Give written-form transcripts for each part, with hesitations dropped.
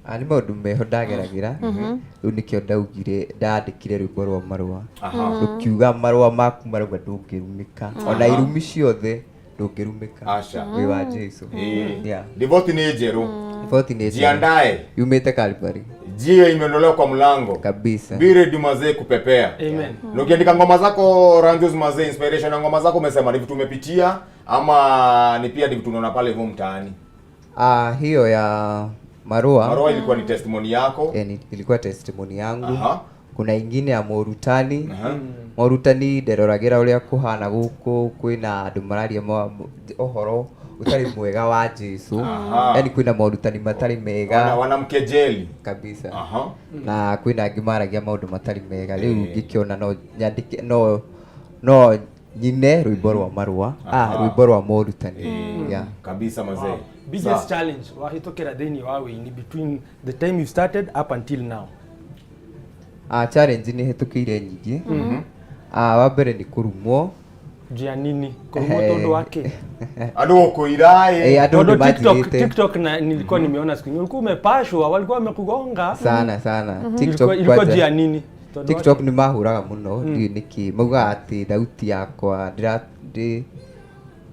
Ah, nĩ maũndũ meho ndageragĩra. Rĩu nĩkĩo ndaugire ndandĩkire rwĩmbo rwa marũa. Rũkiuga marũa maku marauga ndũngĩrumĩka. Ona irumi ciothe ndũngĩrumĩka. Aca. Wĩ wa Jesu. Yeah. Riboti nĩ njerũ. Riboti nĩ njerũ. Jiandae. Yumĩte Calvary. Jiwe imeondolewa kwa mlango. Kabisa. Be ready mazee kupepea. Amen. Na ukiandika ngoma zako Ranjos mazee, inspiration ya ngoma zako umesema ni vitu umepitia ama ni pia ni vitu unaona pale hivyo mtaani? Ah, hiyo ya marua. Marua ilikuwa ni testimony yako. Eh, ilikuwa testimony yangu. Kuna ingine ya morutani. Morutani nderoragira uria kuhana guku kwina andu mararia uhoro utari mwega wa Jesu. Yani kwina morutani matari mega. Wanamkejeli. Kabisa. Na kwina angi maragia maundu matari mega. Riu ngikiona no nyandike no nyine rwimbo rwa marua. Rwimbo rwa morutani. Yeah. Kabisa mazee. Wow. Biggest challenge wahitokera thĩinĩ wa wĩini between the time you started up until now. Challenge nĩ hĩtũkĩire nyingĩ. Wa mbere nĩ kũrumwo. Juu ya nini? Kũrumwo tondũ wa kĩ? Andũ gũkũira, ĩ. Andũ Tondũ nĩ manjirĩte. TikTok na nilikuwa nimeona siku nyingine. Ulikuwa umepashwa, walikuwa wamekugonga. Sana, sana. TikTok Ilikuwa kwanza. juu ya nini? Tondũ wa TikTok kĩ? nĩ mahũraga mũno, ndiũĩ nĩkĩ. Maugaga atĩ thauti yakwa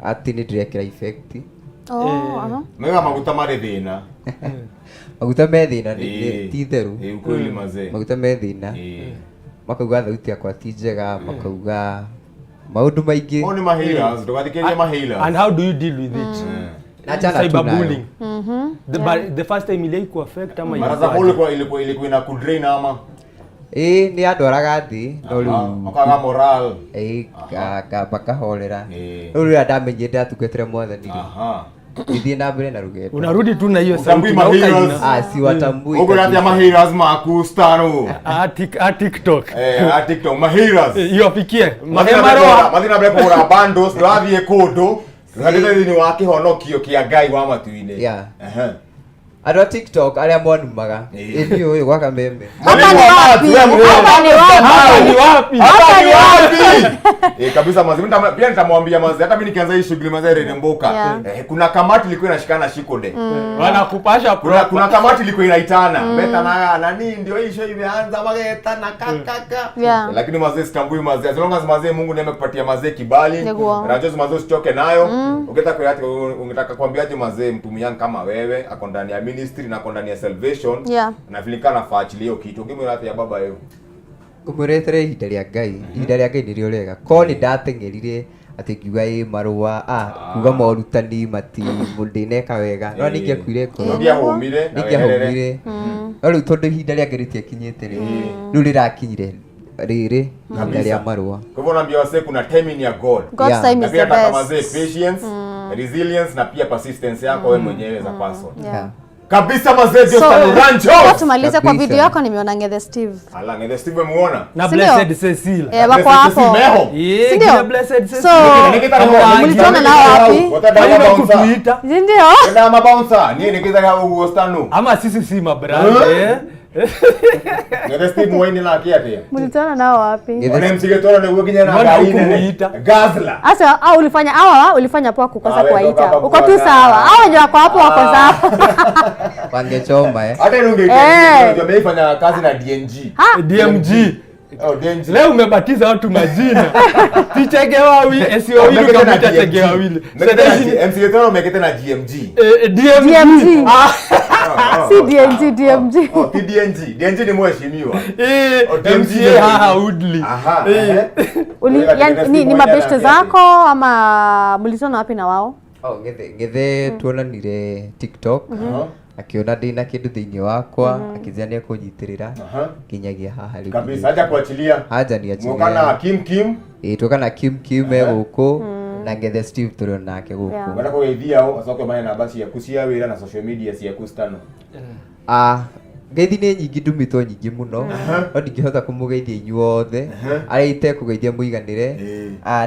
atĩ nĩ ndĩrekĩra effect. Oh, aha. Maugaga maguta marĩ thĩna. Maguta me thĩna, ti theru. Ukweli mazee. Maguta me thĩna. Makauga thauti yakwa ti njega, makauga maũndũ maingĩ. Mau nĩ ma haters, ndũgathikĩrĩrie ma haters. And how do you deal with it? Na achana tu nayo. Cyberbullying. The, but the first time ile iko affect ama Mara ilikuwa za aje? ilikuwa ina kudrain ama? Nĩ andwaraga thĩ, no rĩu Ũkaga moral. Ngamba kahorera. Rĩu rĩrĩa ndamenyire ndatungatĩra Mwathani rĩ, ngĩthiĩ na mbere na rũgendo. Unarudi tu na hiyo Utambui sauti na ma ukaina. heroes. Si watambui Ũguo kabisa. atĩa ma heroes maku Stano? A TikTok. A TikTok, ma heroes. Iwafikie. Mathiĩ na Mahema mbere roa. kũgũra, mathiĩ na mbere kũgũra bundles, ndũrathiĩ kũndũ. Ndũrathiĩ thĩinĩ wa kĩhonokio kĩa Ngai wa matu-inĩ. Andũ a TikTok arĩa mwanumaga. Ĩni ũyũ gwa Kameme. Hapa ni wapi? Hapa ni wapi? Hapa ni wapi? Hapa ni wapi? Kabisa manzi. Mimi pia nitamwambia manzi, hata mimi nikianza hii shughuli manzi Rene Mboka. Kuna kamati ilikuwa inashikana Shikode. Wanakupasha Kuna proper. kamati ilikuwa inaitana. Meta na nani ndio hii show imeanza mageta na kaka. Lakini manzi sitambui manzi. As long as manzi Mungu ndiye amekupatia manzi kibali. Niguo. Rajos manzi usichoke nayo. Ungetaka ungetaka kuambiaje manzi mtu myangu kama wewe ako ndani ya ministry na ako ndani ya salvation. Na vile kana faachilie hiyo kitu. Ngimwira atia baba yo. Ngũmũretere ihinda rĩa Ngai. Ihinda rĩa Ngai nĩrĩo rĩega. Korwo nĩ ndateng'erire atĩ ngiuga ĩ marũa, kuga morutani mati ndineka wega. No ningĩakuire ngoro. Nĩngĩahũmire na Ningĩahũmire. weherere. No rĩu tondũ ihinda rĩa Ngai rĩtiakinyĩte rĩ, rĩu rĩrakinyire rĩrĩ ihinda rĩa marũa. Kwa hivyo naambia wasee kuna timing ya God. God's time Na is pia the nataka best. mazee patience, resilience na pia persistence yako wewe mwenyewe as a person. Kabisa mazee, So, Jostan Rancho. kwa tumalize kwa Kabisa. video yako nimeona Ngethe Steve. Ala, Ngethe Steve umemuona? Na Si ndio? Blessed Cecil. Wako Blessed hapo. Cecil Meho. Si ndio? Kina Blessed Cecil. So, Nikita na Meho. mlituona nao wapi? Watadai Kwa nini mabouncer. kutuita? Si ndio? Ndio mabouncer. Ni nikita na Hugo Stano. Ama sisi si mabrand, eh? Ngethe Steve mwaini na akia atia? Mlituona nao wapi? Ngethe One msigetoro ni uwe kinya na Mbona gari nene. hukumuita? Gazla. Asa, au ulifanya, hawa ulifanya poa kukosa Ah, wewe kuwaita. toka hapa Uko tu bwana. sawa. Hao wenye wako hapo wako sawa. Wangechoma, eh. Hata ile ungeita, unajua ameifanya kazi na DNG. Ha? DMG. Oh, DNG. Leo umebatiza watu majina. Si Chege Wawili, si wawili Umekete na ukamwita DMG. Chege Wawili. Umekete na Sasa G- MC Getoro umekete na GMG. DMG. DMG. Si DNG, DMG. Oh, ti DNG. DNG ni mheshimiwa. Oh, DMG MCA ni haha Woodley. Aha, ehe. Wewe Ni Steve mabeshte Moyana zako ama mlitona wapi na wao? Oh, Ngethe tuonanire TikTok. Akiona ndina kindu thiini wakwa, akizia ni akunyitirira nginyagia haha riu. Kabisa, haja kuachilia. Haja ni achilia. Mwokana na Kim Kim. Tuoka na Kim Kim e guku na Ngethe Steve turi nake guku. Wenda kugeithia o, acoke mane namba ciaku cia wira na social media ciaku Stano. Ngeithi nĩ nyingĩ ndumĩtwo nyingĩ mũno, no ndingĩhota kũmũgeithia inyuothe. Arĩa itekũgeithia mũiganĩre.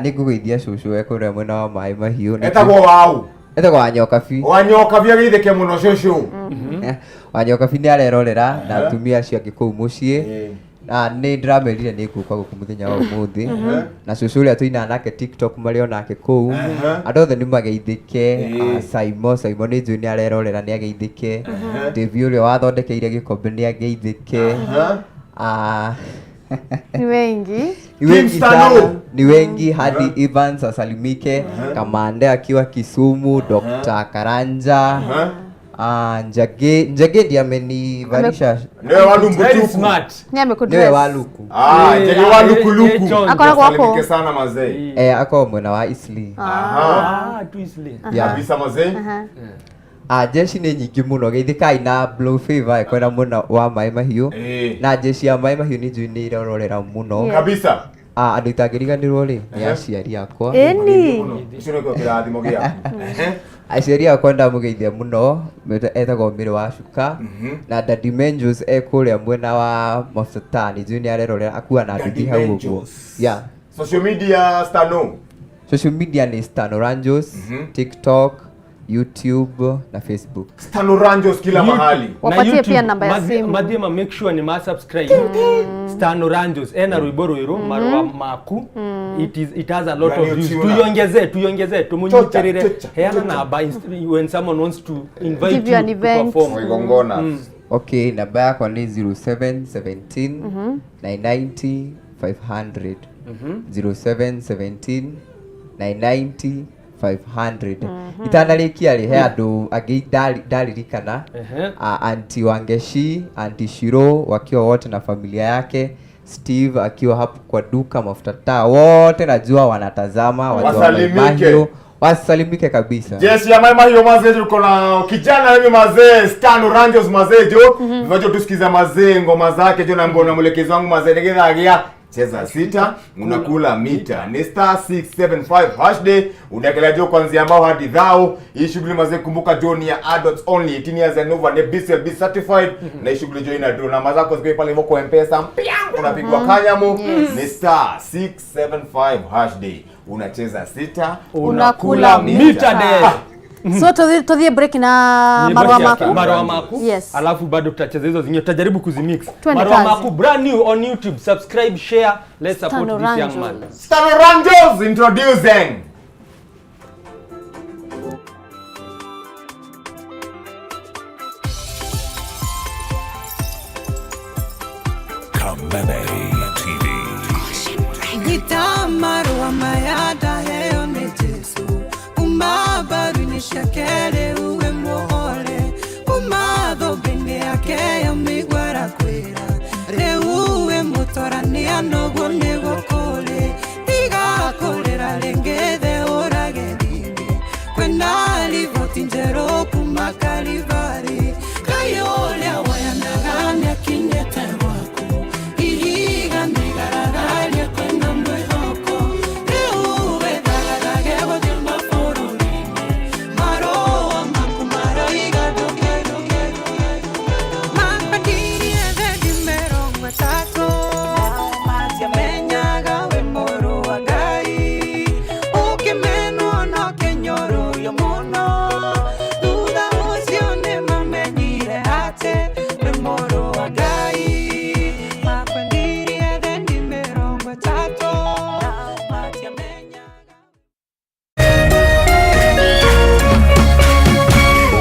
Nĩ ngũgeithia cũcũ e kũrĩa mwena wa Maĩ Mahiũ. Nĩ Etagwo waũ? Etagwo Wanyokabi. Wanyokabi ageithĩke mũno cũcũ. Wanyokabi nĩ arerorera na atumia acio angĩ kũu mũciĩ. Na nĩ ndĩramerire nĩ ngũka gũkũ mũthenya wa ũmũthĩ na cũcũ ũrĩa tũinaga nake TikTok marĩ o nake kũu, andũ othe nĩ mageithĩke. Saimo, Saimo nĩ njũĩ nĩ arerorera, nĩ ageithĩke. Devi ũrĩa wathondekeire gĩkombe nĩ ageithĩke. Ni wengi. Ni wengi King Stano. sana, ni wengi. Hadi Evans asalimike, Kamande akiwa Kisumu, Dr. Karanja, Njage, Njage ndiye amenivalisha. Niwe walu Very mbutuku. smart. Ni Niwe amekudress. waluku. Njage walukuluku. Akoragwo hapo. Asalimike sana mazee. Ako mwena wa Isli. Tu Isli. Yeah. Kabisa mazee. Jeshi nĩ nyingĩ mũno, geithĩkai na Blue Favor ĩkwenda mwena wa Maĩ Mahiũ. Na jeshi ya Maĩ Mahiũ nĩ njũĩ nĩ irororera mũno. Kabisa. Andũ itangĩriganĩrwo rĩ nĩ aciari akwa. Ĩni. Icio nĩkĩo kĩrathimo gĩaku. Aciari akwa ndamũgeithia mũno, etagwo Mĩrĩ wa Cuka na Daddy Menjos e kũrĩa mwena wa Mabutani, njũĩ nĩ arerorera akua na nduthi Daddy hau ũguo. Menjos. Yeah. Social media Stano. Social media ni Stano Ranjos, TikTok, YouTube na Facebook. Stano Ranjos kila mahali. Na Wapatie YouTube, pia namba ya simu. Mathie ma make sure ni ma subscribe Stano Ranjos ena rwimbo rwiru marua maku. It has a lot Brand of new views. tuna. Tuyongeze tumunyitirire. Chocha, chocha, Heana chocha. namba when someone wants to invite Give you an you to event. perform. Mwigongona. Okay, namba yakwa ni 0717 990 500. 0717 990 500. Itanarĩkia rĩ, he andũ angĩ ndaririkana. Anti Wangeshi, Anti Shiro wakiwa wote na familia yake, Steve akiwa hapo kwa duka mafuta taa, wote najua wanatazama, watu wa Wasalimike. Mahiũ, wasalimike kabisa. Jeshi ya Mai Mahiũ mazee, tuko na kijana hivi mazee, Stano Ranjos mazee jo. Vajo tusikiza mazee ngoma zake jo, na mbona mwelekezi wangu mazee nigethagia cheza sita unakula mita ni star 675 hash day unaekelea jo kuanzia ambao hadi dhao. Hii shughuli mazee, kumbuka jo ni ya adults only 18 years and over, ni BCLB certified na hii shughuli jo ina draw namba zako zikiwa pale hivyo kwa M-Pesa mpya unapigwa kanyamu. Ni star 675 hash day unacheza sita Unakula mita de. So tuthie break na Ni marua break ya maku. Marua maku. Yes. Alafu bado tutacheza hizo zingine, tutajaribu kuzimix. Twende Marua kazi. maku brand new on YouTube. Subscribe, share, let's support Stano this young man. Ranjos. Stano Ranjos introducing. Kameme TV. Gitamarua mayada heo ni Jesu umabaru-inĩ ciake uwe muhore kuma thũmbĩ-inĩ yake ya mĩigua kwĩra rĩu we mũtorania noguo nĩguo kũrĩ tiga kũrĩra rĩngĩ the ũrage thithĩ kwĩna riboti njerũ kuma Kalivari Ngai ũrĩa woyanaga nĩakinyĩte gwaku ihiga nĩigaragaria kwĩna mwĩhoko rĩu wĩthagathage gũthiĩ mabũrũri-inĩ marũa maku maroiga ndũke ndũke makandirie thendi mĩrongo ĩtatũ matiamenyaga wĩ mũrũ wa Ngai ũkĩmenwo na ũkĩnyũrũrio mũno thutha ũcio nĩmamenyire atĩ wĩ mũrũ wa Ngai makwendirie thendi mĩrongo ĩtatũ matiamenyaga.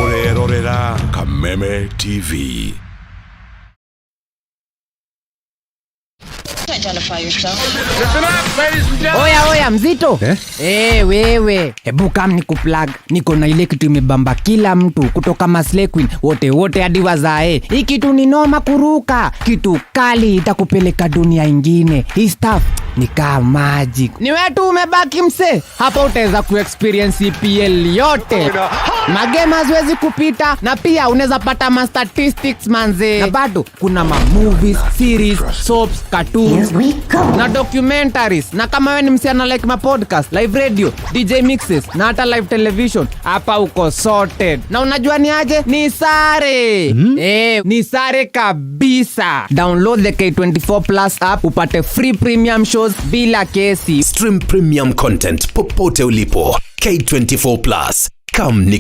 Orerorera Kameme TV. Oya oya mzito eh? Wewe hebu kam nikuplug, niko na ile kitu imebamba kila mtu kutoka Maslay Queen wote wote hadi wazae. Hii kitu ni noma kuruka, kitu kali itakupeleka dunia ingine. Hii stuff ni kama magic. Ni wewe tu umebaki mse, hapa utaweza kuexperience EPL yote, magame haziwezi kupita, na pia unaweza pata ma statistics manze, na bado kuna ma movies, series, soaps, cartoons na documentaries. Na kama wewe ni msichana like ma podcast, live radio, DJ mixes na hata live television, hapa uko sorted. Na unajua ni aje? Ni sare. Ni sare kabisa. Download the K24 Plus app upate free premium shows bila kesi. Stream premium content popote ulipo. K24 Plus. Come ni